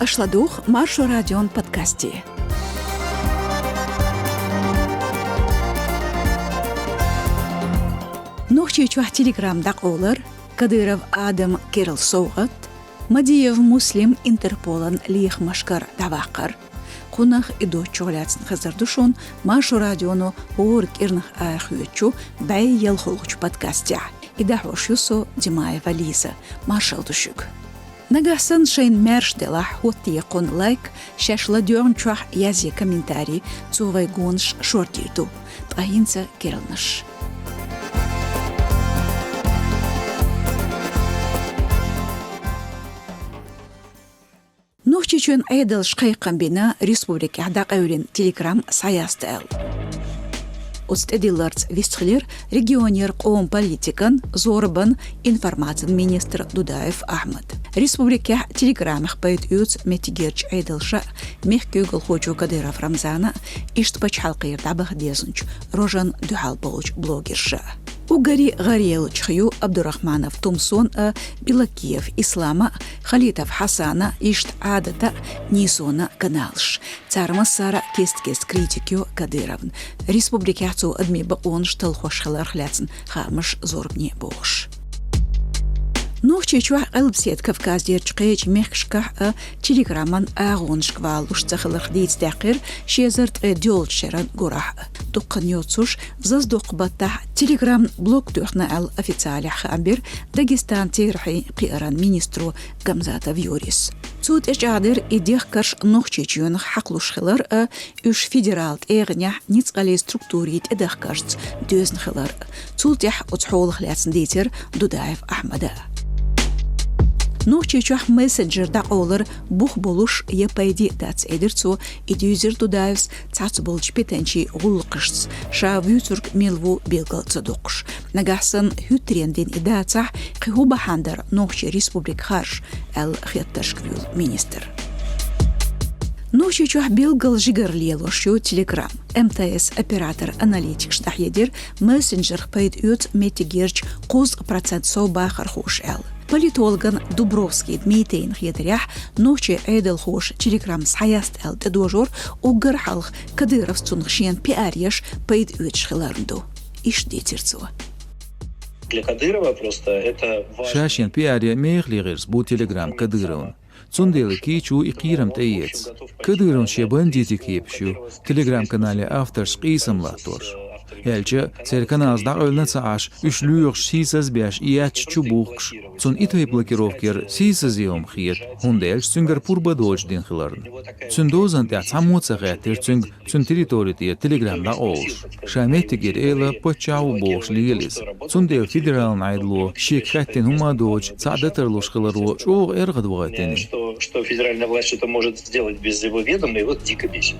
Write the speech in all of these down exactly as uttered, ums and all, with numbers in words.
Аша ладугӀу Маршо радион подкасте. Нохчийчохь Telegram дӀакъовлар, Кадыров Адама керла совгӀат, Мадиев Муслим Интерполан лехамашкара дӀаваккхар. Кхунах и доцчух лаьцна хезар ду шуна Маршо радионо хӀора кӀирнах арахоьцучу бӀе ялхолгӀачу подкастехь. И дӀахьош ю со, Димаева Лиза. Маршалла ду шуьга. Нагахь санна шайна маьрша делахь, хӀоттае кхунна лайк, шаьш ладоьгӀначохь язъе комментарий, цо вай гонаш шордийр ду. Ткъа хӀинца керланаш. Нохчийчоьнан Ӏедалша кхайкхам бина республикехь дӀакъевлина Telegram схьаяста аьлла. Оцу тӀедилларца вистхилира регионера къоман политикан, зорбан, информацин министр Дудаев Ахьмад. Республикехь Телеграмах пайда оьцу меттигерчу Ӏедалша, мехкан куьйгалхочо Кадыров Рамзана, иштта пачхьалкхера дӀабаха дезначу рожана дуьхьал болчу блогерша. Уггаре гӀаръеллачух ю Абдурахманов Тумсон а, Белокиев Ислама а, Халитов Хьасана а, иштта Ӏадата а, Нийсона а каналаш. Цара массара а кест-кеста критика йо Кадыровна. Республикехь цо адамийн бакъонаш талхош хиларх лаьцна хаамаш, зорбане а бохуш. Нохчийчохь, Къилбаседа Кавказерчу кхечу мехкашкахь а Телеграман агӀонашка валалуш ца хиларх дийца даьккхира ши эзар ткъе доьалгӀачу шеран гурахь а. Дуккха йоцуш, зазадоккху баттахь Telegram блок тоьхна аьлла официалехь хаам бира Дагестанан терахьийн кхиаран министро Гамзатов Юрис. Цо тӀечӀагӀдира и дехкарш Нохчийчоьнах хьакхалуш хилар а, уьш федералан тӀегӀанехь ницкъаллин структурийн тӀедахкаршца доьзна хилар а. Цул тӀаьхьа оцу хьолах лаьцна дийцира Дудаев Ахьмада. Нохчийчохь мессенджер дӀакъовлар бух болуш я пайде а дац, элира цо. И дуьйцура Дудаевс цхьацца болчу питанчийн гӀуллакхашца, ша вуьйцург мила ву билгал ца доккхуш. Нагахь санна хӀуьттаренна дина и дацахь, кхин хӀун бахьана дара нохчийн республика харжа, аьлла хеттаршка вуьйлу министр. Нохчийчохь билггал жигара лелош ю Telegram. МТС операторан аналитикаша дӀахьедира, мессенджерах пайда оьцу меттигерчу кхузткъа процент сов бахархоша аьлла. Политологна Дубровский Дмитрийна хетарехь, нохчийн Ӏедалхоша Telegram схьаяста аьлла тӀедожор уггар хьалха Кадыровс цунах шена пиар еш пайда оьцуш хиларна ду. Иштта дийцира цо. Для Кадырова просто это важно. Ша шена пиар ян мехала гӀирс бу Telegram Кадыровна. Цундела кийчо и кхерам тӀеэца. Кадыровна шен бандитийн кепаш ю, Telegram-канале авторш къийсам латторш. Аьлча, церан каналаш дӀакъевлина ца Ӏаш, уьш лоьхуш, сийсаз а беш, и яьчча чу бухкуш. Цунна и тайпа блокировка яр сийсазе хӀума хета, хӀунда аьлча цуьнгара пурба доцуш дина хиларна. Цуьнан дозанна тӀехь цхьаммо а ца хаьттира цуьнга, цуьнан территори тӀера Telegram дӀакъовлуш. Ша меттигера эла паччахь ву бохуш лела иза. Цундела федералан Ӏедало шега хаьттина хӀума а доцуш, цхьаъ дан тарлуш хиларо чӀогӀа эргӀадвахийтина. Что, что федеральная власть это может сделать без его ведома, его дико бесит.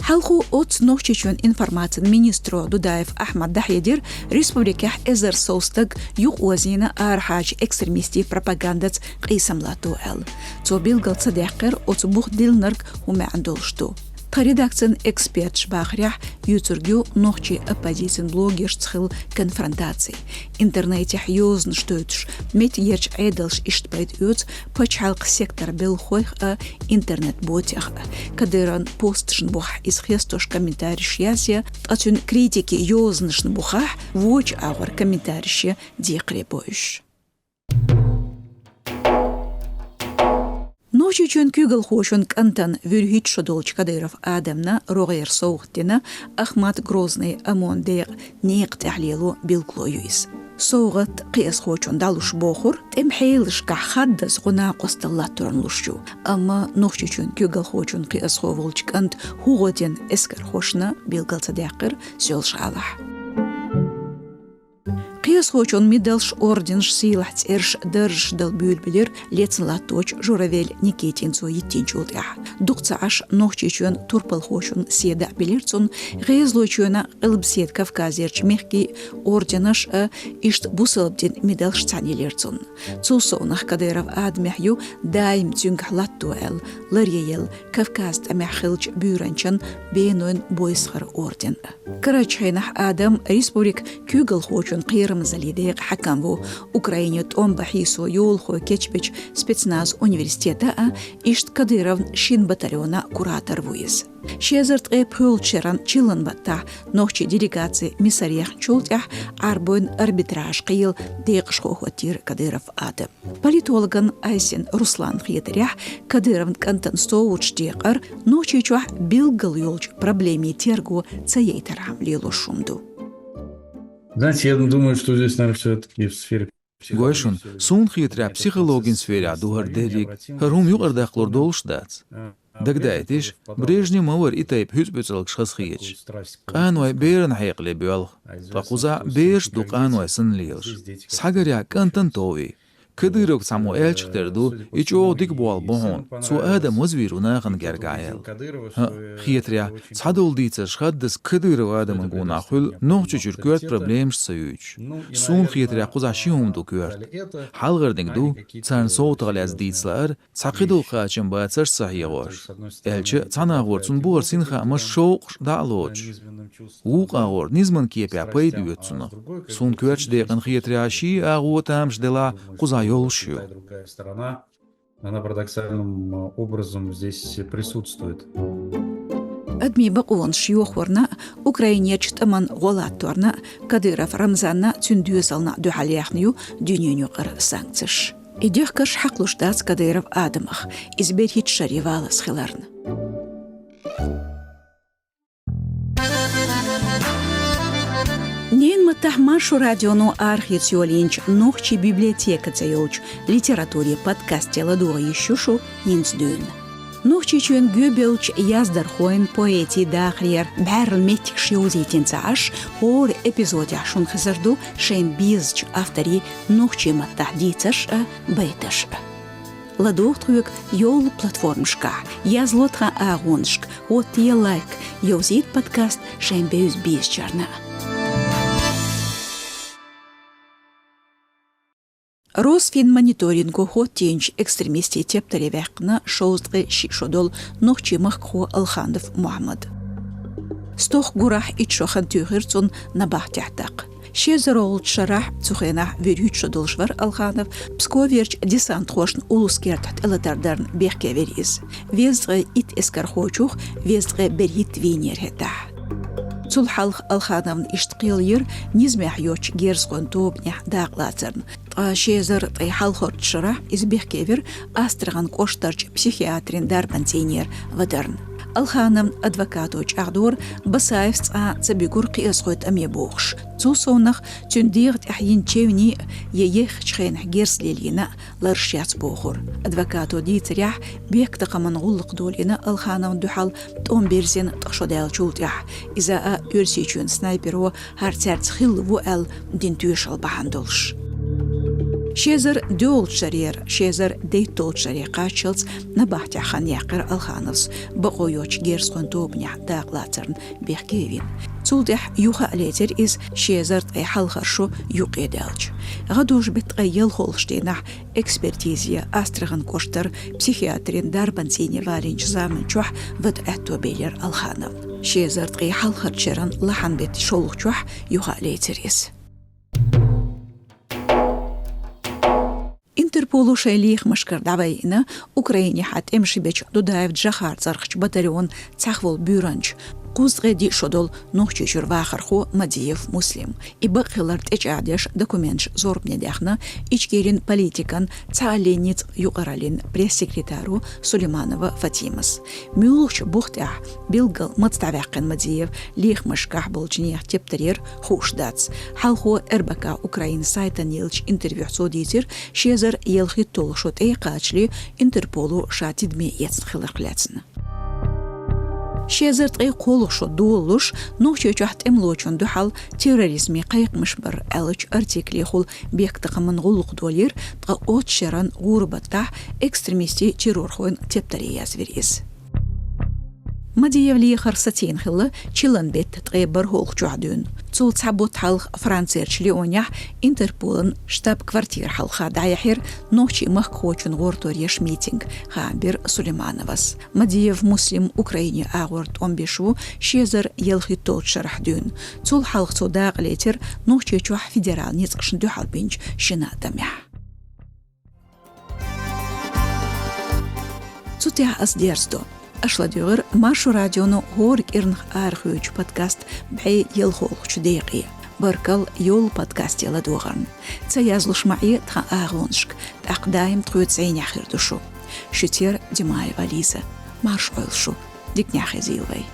Хьалхо оццу Нохчийчоьнан информацин министро Дудаев Ахьмада дӀахьедира, республикехь эзар сов стаг юкъаозийна арахьарчу экстремистийн пропагандаца къийсам латто аьлла. Цо билгал ца даьккхира, оцу бух диллинарг хӀун маьӀна долуш ду. Тхан редакцин эксперташа бахарехь, юьйцург ю нохчийн оппозицин блогершца хилла конфронтаци. Интернетехь йозанаш дойтуш, меттигерчу Ӏедалша иштта пайда оьцу пачхьалкхан сектор белхалойх а, интернет-ботех а. Кадыровн посташна бухахь иза хестош комментарийш язъян, ткъа цуьнан критикин йозанашна бухахь вочу агӀор комментарийш ян декхаре бойуш. Нохчийчоьнан куьйгалхочун кӀантана вуьрхӀитта шо долчу Кадыров Адамна рогӀера совгӀат дина Ахмат Грозныйн ОМОН декъан некъа тӀехь лело билгало ю иза. СовгӀат кхиазхочунна дӀалуш бохура, тӀеман хьелашкахь хаддаза гӀо-накъосталла латторна луш ю, амма Нохчийчоьнан куьйгалхочун кхиазхо волчу кӀанта хӀун гӀо дина эскархошна, билгал ца даьккхира Соьлжа-ГӀалахь. Кхиазхочун медалш, орденаш, сийлахь цӀераш, даржаш дала буьйлабелира лецна латточу Журавель Никитина цо йиттинчул тӀаьхьа. Дукха ца Ӏаш Нохчийчоьнан турпалхочун седа а биллира цунна, ГӀезалойчоьнан, Къилбаседа Кавказерчу мехкийн орденаш а, иштта бусалба динан медалш цхьаьна елира цунна. Цул совнах Кадыров Адамехь ю даим цуьнгахь латто аьлла ларъелла Кавказан тӀамехь хиллачу буьйранчан Бенойн Бойсхаран орден. Карарчу хенахь Адам республикан куьйгалхочун кхерам Залидекъ хьакам ву, Украине тӀом бахьийсо йолахой кечбеча спецназ университета а, иштта Кадыровн шин батальона куратор ву иза. Ши эзар ткъе пхоьалгӀача шеран чиллан баттахь нохчий делегаци Мисар яхначул тӀаьхьа Ӏарбойн арбитраж кхийла декъашхо хӀоттийра Кадыров Адам. Политологан Айсин Руслан хетарехь, Кадыровн кӀантан совгӀаташ декъар Нохчийчохь билггал йолчу проблемийн терго ца яйтархьама лелош хӀума ду. Знаете, я думаю, что здесь, наверное, все-таки в сфере психологии. Гой шуна, суна хетарехь, психологин сферехь ду хӀара дерриг, хӀара хӀума юкъара даккхалур долуш дац. Дагадайташ, Брежнев ма вара и тайпа хӀуьцӀа-буьцӀалгаш хазахеташ. Къаной беран хьекъале боьлху, ткъа кхузахь бераш ду къаной санна лелаш. Схьагарехь кӀантан товий. Кадыровга цхьаммо аьллачух тера ду, и чӀогӀа дика болх бу хьуна, цо Адам вазвийр ву нахана гергахь аьлла. ХӀаъ, хетарехь, цхьадолу дийцарш хаддаза Кадыров Адаман гонах хуьлу Нохчийчуьра коьрта проблемаш ца юьйцуш. Суна хетарехь, кхузахь ши хӀума ду коьрта. Хьалхарниг ду, царна совгӀатах лаьцна дийца лаар, цхьа кхидолу кхачам бацарш ца хьегӀош. Аьлча, цхьана агӀор цунна бу хӀара синхаамаш, шовкъаш дӀа а лоцуш. Вукху агӀор низаман кепехь пайда оьцу цунах. Суна коьртачу декъана хетарехь, ши агӀо тамаш делахь, кхузахь йолуш ю. Она парадоксальным образом здесь присутствует. Адамийн бакъонаш йохорна а, Украинерчу тӀаман гӀо латторна а, Кадыров Рамзанна а, цуьнан доьзална а дуьхьал яьхна ю дуьненаюкъара санкцеш. И дехкарш хьакхалуш дац Кадыров Адамах, иза берхӀитта шаре валаза хиларна. Ненан маттахь Маршо радионо арахеца йолийначу «Нохчийн библиотека» цӀе йолчу литературин подкасте ладогӀа йиш ю шу хӀинца дуьйна. Нохчийчоьнан гоьбевллачу яздархойн, поэтийн дахарера бӀаьрла меттигаш йовзийтина ца Ӏаш, хӀора эпизодехь шуна хезар ду шайна безачу авторийн нохчийн маттахь дийцарш а, байташ а. ЛадогӀа тхоьга йолу платформашкахь, язло тхан агӀонашка, хӀоттае лайк, йовзийта подкаст шайн бевза-безачарна. Росфинмониторинго хӀоттийначу экстремистийн тептаре ваьккхина шовзткъе шиъ шо долу нохчийн махкахо Алханов Мухьаммад. Стохка гурахь итт шо хан туьйхира цунна набахтехь даккха. Ши эзаролгӀачу шарахь, цу хенахь вуьрхӀитта шо долуш вара Алханов, Псковерчу десантхошна улус кертахь тӀелатар дарна бехке вира иза. Везткъе итт эскархочух везткъе берхӀитта вийнера хӀетахь. Цул хьалха Алхановна иштта кхел йира низамехь йоцчу герзахойн тобанехь дакъалацарна. Ткъа ши эзар ткъе хьалхарчу шарахь иза бехке вира Астрахань кӀоштарчу психиатрийн дарбанцийнера вадарна. Алхановн адвокато чӀагӀдора, Басаевс цкъа а ца буьгура кхиазхойн тӀаме бохуш. Цул совнаха, цуьнан дегӀа тӀехь йина чевнийн а, я еххачу хенахь герз лелийна а лараш яц бохура. Адвокато дийцарехь, бехктакхаман гӀуллакх долийна Алхановна дуьхьал тӀом бирзина ткъа шо даьллачул тӀаьхьа. Иза а Оьрсийчоьнан снайперо хӀара цаьрца хилла ву аьлла дина тоьшалла бахьана долуш. Ши эзар доьалгӀачу шарера ши эзар дейтталгӀачу шаре кхаччалц набахтехь хан яьккхира Алхановс, бакъо йоцчу герзахойн тобанехь дакъалацарна бехке а вина. Цул тӀаьхьа юха а лецира иза ши эзар ткъе хьалхара шо юккъе даьлча. ГӀадужу беттан ткъе ялхолгӀачу дийнахь экспертизе Астрахань кӀоштара психиатрийн дарбанцийне валийначу заманчохь вада аьтто белира Алхановна. Ши эзар ткъе хьалхарчу шеран лахьан беттан шолгӀачохь юха а лецира иза. Интерполо шайн лехамашкара дӀаваийна Украинехьа тӀемаш бечу Дудаев Джохар цӀарахчу батальонан цхьаъ волу буьйранча, кхузткъе диъ шо долу Нохчийчуьра вахархо Мадиев Муслим. И бакъ хилар тӀечӀагӀдеш документаш зорбане даьхна Ичкерин политикан, цхьааллин ницкъ юкъараллин пресс-секретаро Сулейманова Фатимас. Муьлхачу бух тӀехь, билггал маца дӀаваьккхина Мадиев лехамашкахь болчу нехан тептарера, хууш дац. Хьалхо РБК Украина сайтана еллачу интервьюхь цо дийцира, ши эзар ялхитталгӀа шо тӀе а кхачале, Интерполо ша тидаме эцна хиларх лаьцна. Ши эзар ткъе кхоалгӀа шо долалуш, Нохчийчохь тӀемалочунна дуьхьал терроризман кхайкхамаш бар аьллачу артиклехула бехктакхаман гӀуллакх долийра ткъа оццу шеран гӀуран баттахь экстремистийн, террорхойн тептаре язвира иза. Мадиев Лехар сацийна хилла чиллан бетта ткъе бархӀалгӀачохь дуьйна. Цул цхьа бутт хьалха Францерчу Лионехь Интерполан штаб-квартира хьалха дӀаяьхьира нохчийн махкахочун гӀортор еш митинг, хаам бира Сулеймановас. Мадиев Муслим Украине агӀор тӀом беш ву ши эзар ялхитталгӀачу шарахь дуьйна. Цул хьалха цо дакъалецира Нохчийчохь федерал ницкъашна дуьхьал бинчу шина а тӀамехь. Цу тӀехь ас дерзадо. Аша ладуьйгӀира Маршо радионо хӀора кӀирнах арахоьцучу подкаст бӀе ялхолгӀачу декъе. Баркалла йолу подкасте ладогӀарна. Ца язлуш ма Ӏе тхан агӀонашка, тӀаккха даим тхоьца зӀенехь хир ду шу. Шуьца яра Димаева Лиза. Марша Ӏойла шу. Диканехь хезийла вай.